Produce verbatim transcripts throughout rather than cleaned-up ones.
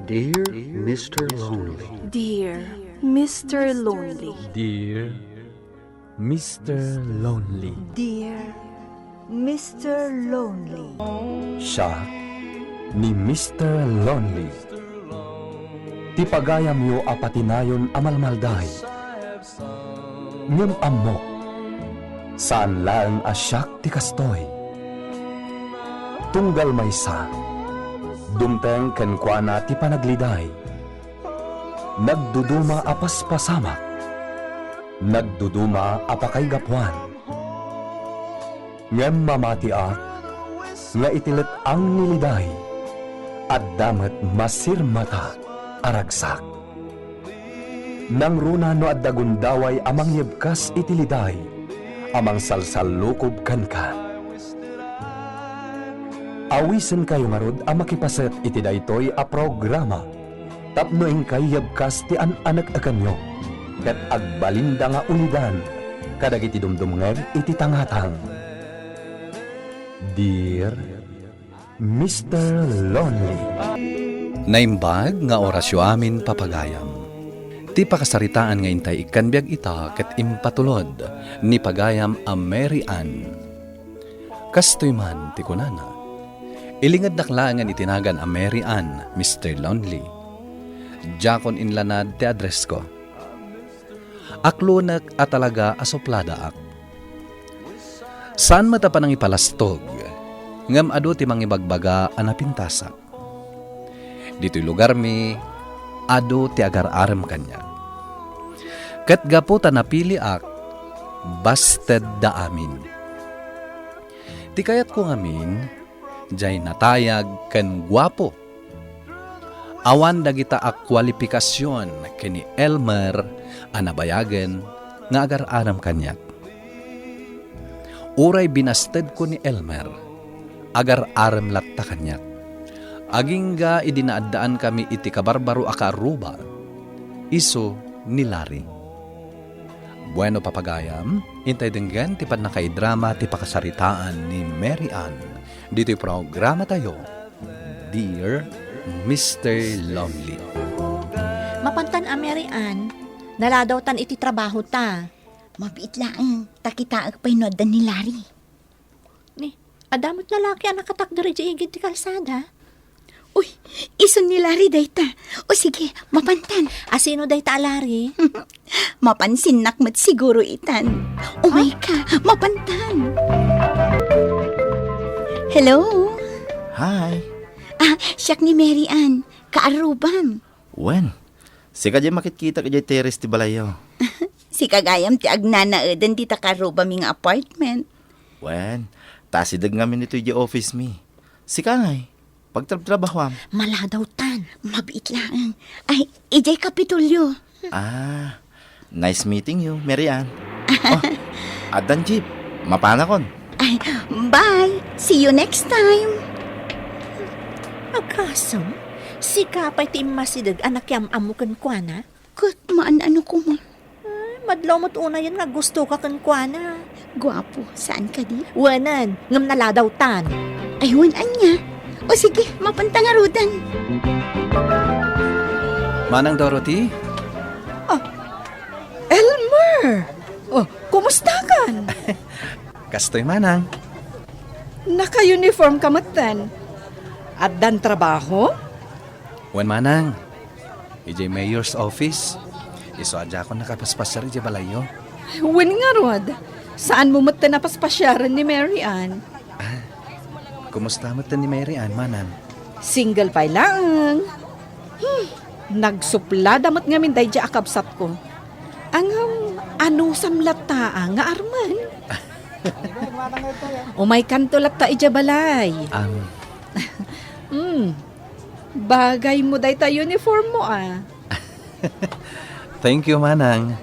Dear Mister Lonely. Dear Mister Lonely. Dear Mister Lonely. Dear Mister Lonely. Siak ni Mister Lonely. Ti pagayamyo a patinayon a malmalday. Ngem ammok, saan laeng a siak ti kastoy. Tunggal maysa, dumteng kenkuana ti panagliday. Nagduduma a paspasamak. Nagduduma a pakaigapuan. Ngem mamatiak nga iti let-ang ni liday, adda met masirmata a ragsak. Nangruna no adda gundaway a mangyebkas iti liday a mangsalsallukob kenka. Awisenkayo ngarud a makipaset iti daytoy a programa tapno inkay yebkas ti an-aneknekanyo ket agbalinda nga ulidan kadagiti dumdumngeg iti tangatang. Dear Mister Lonely. Naimbag nga orasyo amin, papagayam. Ti pakasaritaan nga intay ikkan biag ita ket impatulod ni pagayam a Mary Ann. Kastoy man ti kunana, ilingednak laengen iti nagan a Mary Ann, Mister Lonely. Diakon inlanad ti addressko. Aklonek a talaga a supladaak. Saan met a panangipalastog, ngem adu ti mangibagbaga a napintasak. Ditoy lugarmi, adu ti agar-arem kaniak. Ket gapu ta napiliak, bastedda amin. Ti kayatko ngamin, diay natayag ken guapo. Awan dagita a kualipikasion ken ni Elmer a nabayagen nga agar-arem kaniak. Uray binastedko ni Elmer, agar-arem latta kaniak. Agingga idi naaddaankami iti kabarbaro a kaarruba, isu ni Larry. Bueno, papagayam, intay denggen ti pannakaidrama ti pakasaritaan ni Mary Ann ditoy programatayo, Dear Mister Lonely. Mapantan a, Mary Ann, naladawtan iti trabahota. Mabiit laeng, ta kitaek pay no adda ni Larry. Ni, adda met lalaki a nakatakder idiay igid ti kalsada. Uy, isu ni Larry dayta. O sige, mapantan. A, sino dayta a Larry? Mapansinnak met siguro itan. Umay ka, mapantan. Hello? Hi. Ah, siak ni Mary Ann. Kaarrubam. Wen, sika diay makitkitak idiay terrace ti balayyo. Sika gayam ti agnanaeden dita kaarrubami nga apartment. Wen, ta asideg ngamin itoy idiay office mi. Sika ngay, pagtrabtrabahuam. Maladawtan. Mabiit laeng. Ay, idiay Kapitolyo. Ah, nice meeting you, Mary Ann. Oh, addan jeep. Mapanakon. Ay, bye. See you next time. Agkasem, sika pay ti immasideg a nakiam-ammo kenkuana? Ket maan-ano koma. Ay, madlaw met unayen nga gustoka kenkuana. Guapo, saan kadi? Wen, ngem naladawtan. Ay, wen ania? O sige, mapanta ngaruden. Manang Dorothy? Ah, Elmer! Oh, kumustakan? Kastoy, Manang. Naka-uniform ka metten. Addan trabaho? Wen, Manang. Idiay mayor's office. Isu a diakon nakapaspasiar idiay balayyo. Wen ngarud, saanmo metten a paspasiaren ni Mary Ann? Ah, kumusta metten ni Mary Ann, Manang? Single pay laeng. Hmm, nagsuplada met ngamin daydiay a kabsatko. Ngem, anusam latta nga armen? Umaykanto latta idiay balay. Am. Hmm. Bagaymo dayta uniform mo, ah. Thank you, Manang.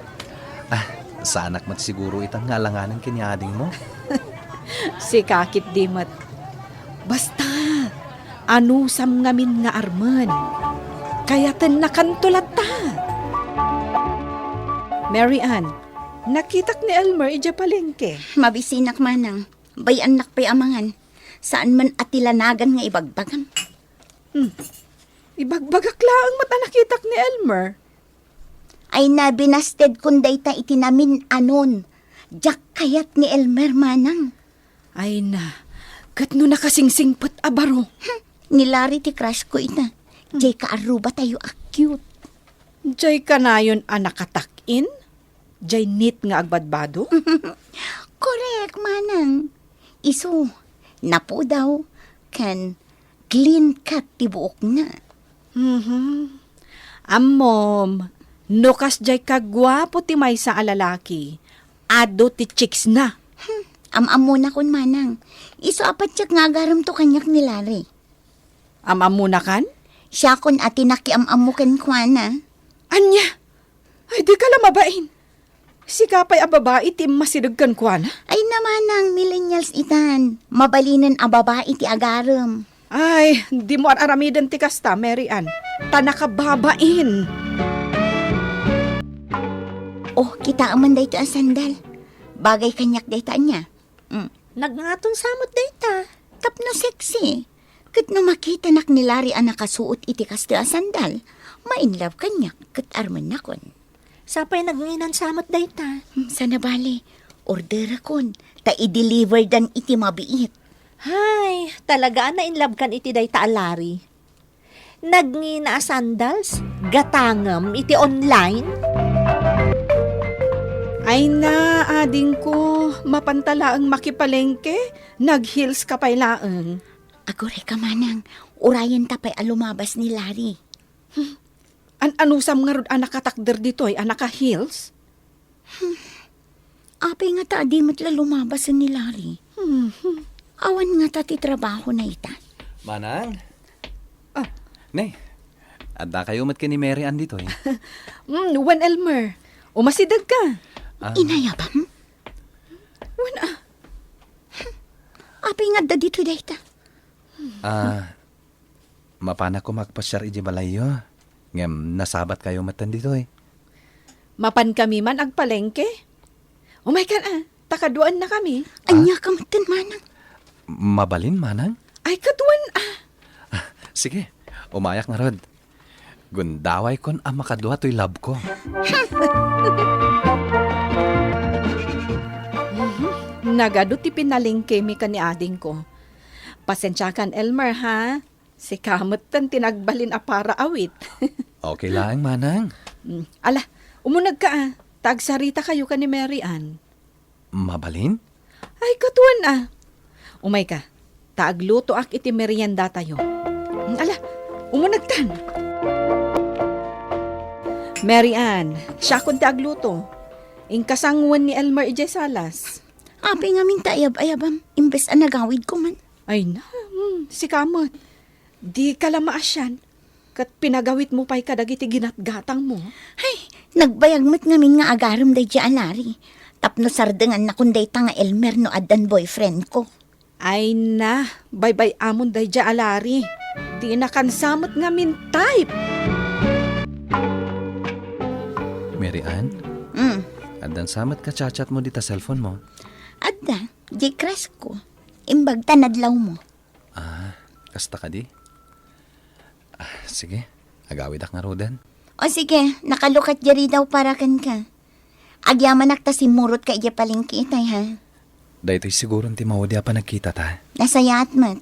Ah, saanak met siguro itan nga alanganen ken ni adingmo? Sika ketdi met. Basta, anusam ngamin nga armen. Kayatennakanto latta. Mary Ann, nakitak ni Elmer idiay palengke. Mabisinak, Manang. Bay-annak pay a mangan. Saan man a ti lanagan nga ibagbagam. Hmm. Ibagbagak laeng met a nakitak ni Elmer. Ay na, binastedkon dayta iti namin-anon. Diak kayat ni Elmer, manang. Ay na, ket no nakasingsingpet a baro? Hmm, ni Larry ti crush ko ita. Diay kaarrubatayo a cute. Diay kanayon a nakatak-in? Diay neat nga agbadbado? Korek, manang. Isu, napudaw, ken clean cut ti buokna. Mhm. Ammom, no kasdiay kaguapo ti maysa a lalaki, adu ti chicks na. Hmm, am-ammonakon, manang. Isu a patiek nga agaremto kaniak ni Larry. Am-ammonakan? Siakon a ti nakiam-ammo kenkuana. Ania? Ay, di ka la mabain. Sika pay a babai ti immasideg kenkuana? Ay, na manang, millennials itan. Mabalinen a babai ti agarem. Ay, dimo ar-aramiden ti kasta, Mary Ann. Ta nakababain. Oh, kitaem man daytoy a sandal. Bagay kaniak dayta, ania? Mm. Nagngaton sa met dayta. Tapno sexy. Ket no makitanak ni Larry a nakasuot iti kastoy a sandal, ma-inlove kaniak ket armennakon. Sapay nagnginan sa met dayta. Hmm, sana bale, orderakon, ta i-deliverdan iti mabiit. Hay, talaga a na-inlove kan iti dayta a Larry. Nagngina a sandals, gatangem iti online? Ay na, adingko, mapanta laeng makipalengke, nag-heels ka pay laeng. Aguray ka, manang, urayenta pay a lumabas ni Larry. An-anusam ngarud a nakatakder ditoy a naka-heels? Hmm. Apay ngata a di met la lumabasen ni Larry? Hmm. Awan ngata ti trabahona ita? Manang? Ah. Ne, addakayo met ken ni Mary Ann ditoy? Hmm, wen Elmer. Umasideg ka. Ah. Inayabam? Wen, ah. Apay nga adda ditoy dayta? Ah, mapanak koma agpasiar idiay balayyo, ngem nasabatkayo metten ditoy. Mapankami man agpalengke? Umaykan a, ta kaduaennakami. Ah? Ania ka metten, manang? Mabalin, manang? Ay, kaduan a. Ah, sige, umayak ngarud. Gundawaykon a makadua toy labko. Nagadu ti pinalengkemi ken ni adingko. Pasensiakan, Elmer, ha? Sika metten ti nagbalin a para awit. Okay laeng, manang. Mm. Ala, umunegka a. Ta agsaritakayo ken ni Mary Ann. Mabalin? Ay, kaduan a. Umayka, ta aglutoak iti meriendatayo. Mm, ala, umunegtan. Mary Ann, siakon ti agluto. Inka sangoen ni Elmer idiay salas. Apay ngamin ta ayab-ayabam, imbes a nagawidko man. Ay na, hmm, sika met. Dika la maasian, ket pinagawidmo pay kadagiti ginatgatangmo. Ay, nagbayag met ngamin nga agarem daydiay a Larry. Tapno sardengannakon dayta nga Elmer no addan boyfriendko. Ay na, baybay-amon daydiay a Larry. Dinakan sa met ngamin type. Mary Ann? Mm. Addan sa met ka chat-chatmo dita cellphonemo? Adda, diay crushko. Imbag ta nadlawmo. Ah, kasta kadi? Ah, sige, agawidak ngaruden. O sige, nakalukat diay ridaw para kenka. Agyamanak ta simmurotka idiay palengke itay, ha? Daytoy siguron ti maudi a panagkitata. Nasayaat met.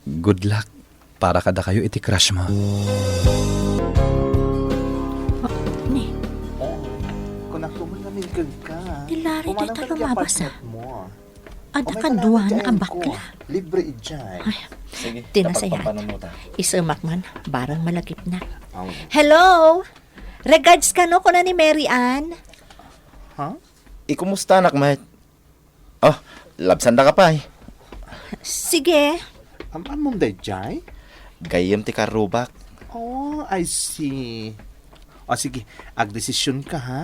Good luck para kadakayo iti crushmo. Ni, Oh, kunak man nga milkag ka. Ni Larry, Kumanang dayta ka lumabas, ah. Apartment mo. Adda kadua na a bakla. Libre idiay. Ay, sige, ti nasayaat. Isemak man, barang malagipna. Hello? Regards kano, kuna ni Mary Ann? Ha? Ikumusta, anak met? Oh, labsandaka pay. Sige. Am-ammom daydiay? Gayyem ti karrubak. Oh, I see. O sige, agdesisyonka, ha?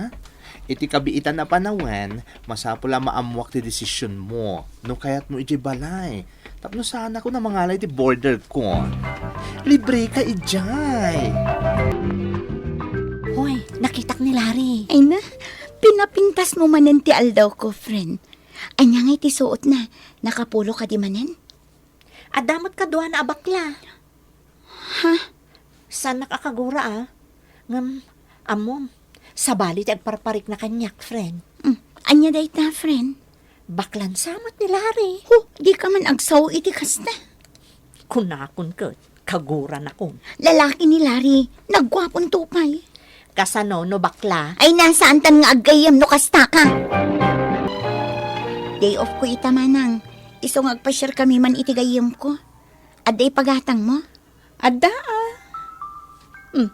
Iti kabiitan a panawen, masapul a maammoak ti desisyonmo. No kayatmo idiay balay, tapno saanakon a mangalay ti borderko. Libreka idiay. Hoy, nakitak ni Larry. Ay na, pinapintasmo manen ti aldawko, friend. Ania ngay ti suotna? Nakapulo kadi manen? Adda met kaduana a bakla. Ha? Saannak a kagura, a. Ngem, ammom, sabali ti agparparikna kaniak, friend. Mm, ania dayta, friend? Baklan sa met ni Larry. Ho, dika man agsao iti kasta. Kunakon ket, kaguranakon. Lalaki ni Larry, nagguaponto pay. Kasano no bakla? Ay, nasaantan nga aggayyem no kastaka. Day off ko ita, manang. Isu nga agpasiarkami man iti gayyemko. Adda ipagatangmo? Adda, a. Hmm.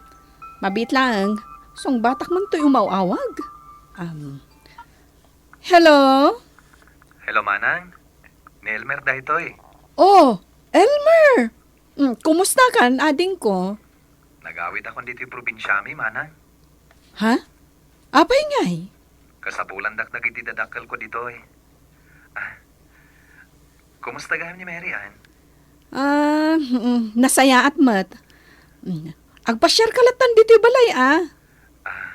Mabiit laeng. Sungbatak man toy umaw-awag. Um. Hello? Hello, manang. Ni Elmer daytoy. Oh, Elmer! Hmm, kumusta kan, adingko? Nagawidakon ditoy probinsiami, manang. Ha? Apay ngay? Kasapulandak dagiti dadakkelko ditoy. Ah, kumusta gayam ni Mary Ann? Ah, mm, nasayaat met. Mm. Agpasiarka lattan ditoy balay, a. Ah,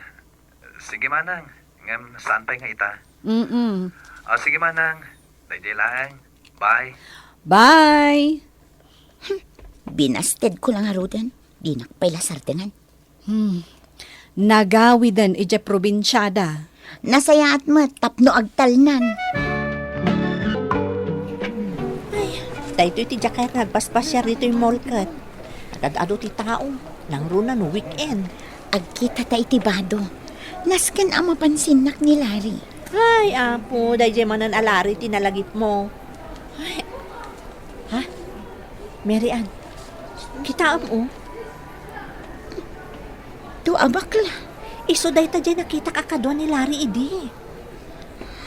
sige, manang. Ngem saan pay nga ita? Mm-mm. Ah, sige, manang. Daydiay laeng. Bye. Bye. Binastedko la ngaruden. Dinak pay la sardengan. Hmm. Nagawiden idiay probinsiada. Nasayaat met tapno agtalnan. Ay, daytoy ti diak kayat nga agpaspasiar ditoy mall ket. Agad-adu ti tao. Nangruna no weekend. Agkitata iti bado. Nasken a mapansinnak ni Larry. Ay, Apo, daydiay manen a Larry ti nalagipmo. Ay. Ha? Mary Ann, kitaem, o. Dua a bakla. Isu dayta diay nakitak a kadua ni Larry idi.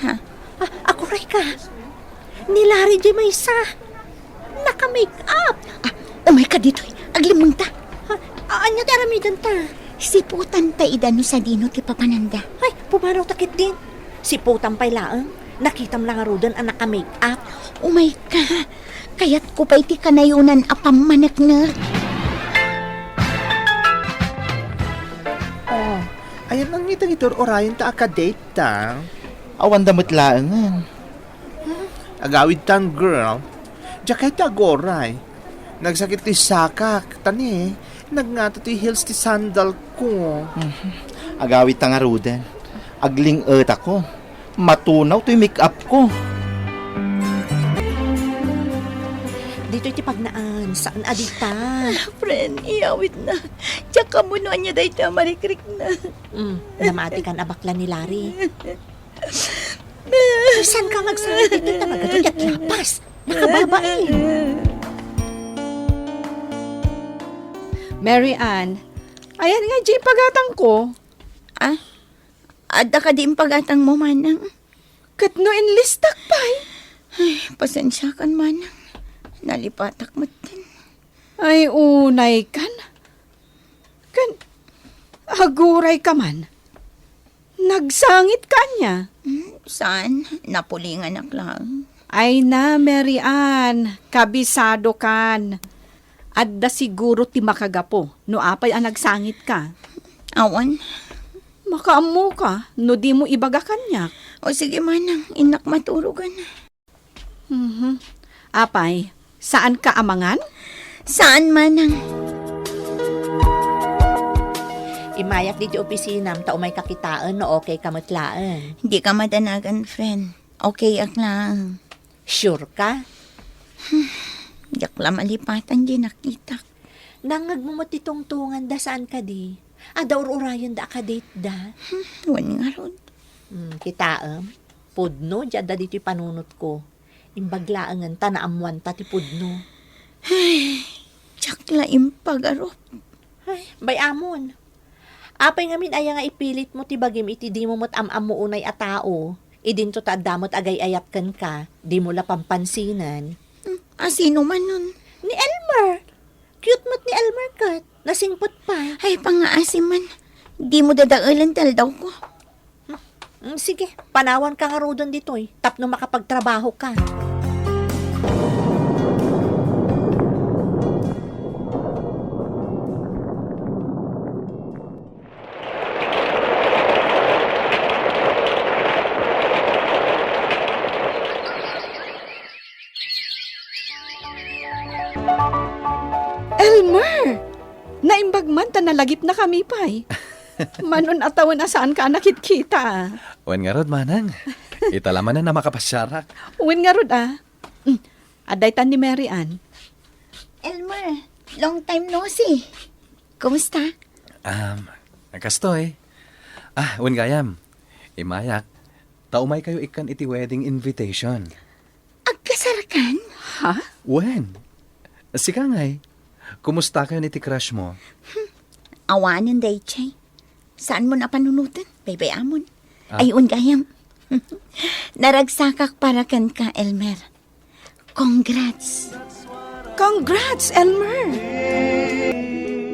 Ha? Ah, aguray ka. Ni Larry diay maysa. Naka-make up. Ah, umayka ditoy. Aglimmengta. Ha? A-, ania ti aramidenta? Siputanta ida no sadino ti papananda. Ay, pumanawta ketdin. Siputam pay laeng. Nakitam la ngaruden a naka-make up. Umayka. Kayatko pay ti kanayonan a pammaneknek. Oh, ayan nga ngita iti ur-urayenta a kadate ta. Awanda met laengen. Agawidtan, girl. Diak kayat ti aguray. Nagsakit ti sakak, ta ni, nagngato ti heels ti sandal ko. Mhm. Agawidta ngaruden. Agling-etako. Matunaw toy make-up ko. Ditoy ti pagnaan, saan a dita. Friend, iyawidna. Diak ammo no ania dayta a marikrikna. Mm, namatikan a bakla ni Larry. Saan ka nga agsangit dito? Talaga to, diak lapas. Nakababain. Mary Ann, ayan nga diay ipagatangko. Ah? Adda kadi impagatangmo, manang? Ket no inlistak pay? Ay, pasensiakan, manang. Nalipatak metten. Ay, unaykan. Kan, aguray ka man. Nagsangit ka ania? Hmm, saan? Napulinganak lang. Ay na, Mary Ann, kabisado kan. Adda siguro ti makagapu no apay a nagsangit ka. Awan. Makaammo ka no di mo ibaga kaniak. O sige, manang, innak maturogan. Mhm. Apay, saan ka amangan? Saan, manang? Imayak diti opisinam ta umay ka kitaen no okay ka met laeng. Di ka madanagan, friend. Okay ak lang. Sure ka? Diak la malipatan di nakitak. Nangngegmo met ti tungtunganda saan kadi? Adda ur-urayenda a kadate da? Hmm, wen ngarud. Hmm, kitaem. Pudno, di adda ditoy panunotko. Imbag laengen ta naammoanta ti pudno. Ay, diak la impagarup. Ay, bay-amon. Apay ngamin aya nga ipilitmo ti bagim iti dimo met am-ammo unay a tao? Idinto ta adda met agay-ayat kenka, dimo la pampansinen. Hmm, a sino manen? Ni Elmer. Cute met ni Elmer ket. Nasingpet pay. Ay, pangngaasim man. Dimo dadaelen ti aldawko. Hmm, sige, panawanka ngaruden ditoy tapno makapagtrabahoka. Elmer! Naimbag Nalagipnakami pay. Manon a tawen a saanka a nakitkita, a. Wen ngarud, manang. Ita la manen a makapasiarak. Wen ngarud, a. Mm. Adda itan ni Mary Ann. Elmer, long time no see. Kumusta? Um, kastoy. Ah, wen gayam. Imayak, ta umaykayo ikkan iti wedding invitation. Agkasarkan? Ha? Wen. Sika ngay, kumustakayon iti crush mo? Awanen dayjay. Saanmon a panunoten, baybay-amon. Ah. Ay, wen gayam. Naragsakak para kenka, Elmer. Congrats! Congrats, Elmer!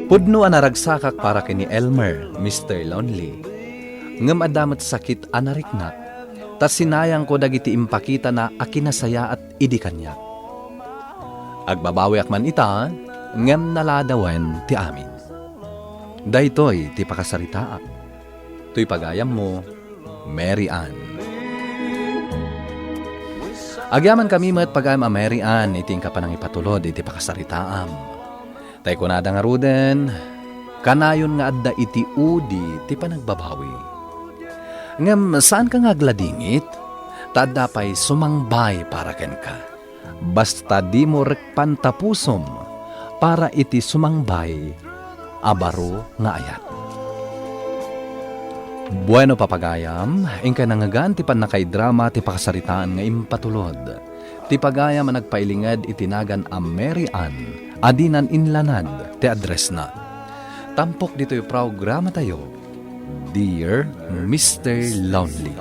Pudno a naragsakak para ken ni Elmer, Mister Lonely. Ngem adda met sakit a nariknak, ta sinayangko dagiti impakitana a kinasayaat idi kaniak. Agbabawiak man ita, ngem naladawen ti amin. Daytoy ti pakasaritaak. Toy pagayammo, Mary Ann. Agyamankami met, pagayam a Mary Ann, iti inka panangipatulod iti pakasaritaam. Tay kunada ngaruden, kanayon nga adda iti udi ti panagbabawi. Ngem saanka nga agladingit, ta adda pay sumangbay para kenka. Basta dimo rekpan ta pusom para iti sumangbay a baro nga ayat. Bueno, papagayam, inkay nangngegan ti pannakaidrama ti pakasaritaan nga impatulod. Ti pagayam a nagpailinged iti nagan a Mary Ann a dinan inlanad ti addressna. Tampok ditoy programatayo, Dear Mister Lonely.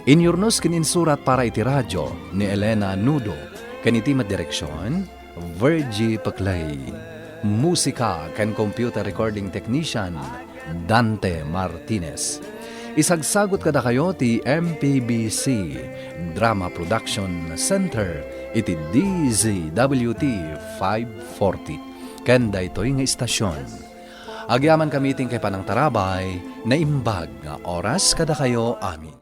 Inyurnos ken insurat para iti radio ni Elena Nudo, ken iti met direksion, Virgie Peclay. Musika ken computer recording technician, Dante Martinez. Isagsagut kadakayo ti M P B C Drama Production Center iti D Z W T five forty. Ken daytoy nga istasion. Agyamankami iti inkay panangtarabay, naimbag nga oras kadakayo amin.